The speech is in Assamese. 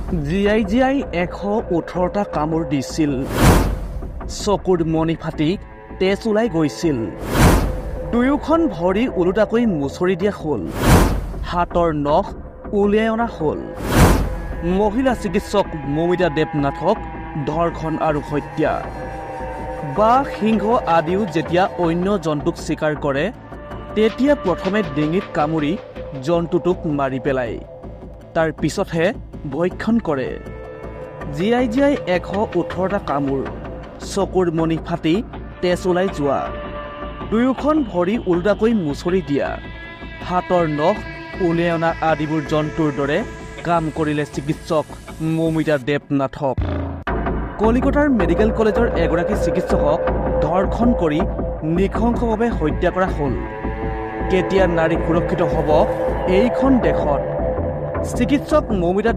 জীয়াই জীয়াই 118টা কামোৰ দিছিল। চকুৰ মণি ফাটি তেজ ওলাই গৈছিল। দুয়োখন ভৰি ওলোটাকৈ মুচৰি দিয়া হ'ল। হাতৰ নখ উলিয়াই অনা হ'ল। মহিলা চিকিৎসক মৌমিতা দেৱনাথক ধৰ্ষণ আৰু হত্যা। বাঘ, সিংহ আদিও যেতিয়া অন্য জন্তুক চিকাৰ কৰে, তেতিয়া প্ৰথমে ডিঙিত কামুৰি জন্তুটোক মাৰি পেলায়, তাৰ পিছতহে ভক্ষণ কৰে। জীয়াই জীয়াই 118টা কামোৰ, চকুৰ মণি ফাটি তেজ ওলাই যোৱা, দুয়োখন ভৰি ওলোটাকৈ মুচৰি দিয়া, হাতৰ নখ উলিয়াই অনা আদিবোৰ জন্তুৰ দৰে কাম কৰিলে চিকিৎসক মৌমিতা দেৱনাথক। কলিকতাৰ মেডিকেল কলেজৰ এগৰাকী চিকিৎসকক ধৰ্ষণ কৰি নৃশংসভাৱে হত্যা কৰা হ'ল। কেতিয়া নাৰী সুৰক্ষিত হ'ব এইখন দেশত? চিকিৎসক মৌমিতা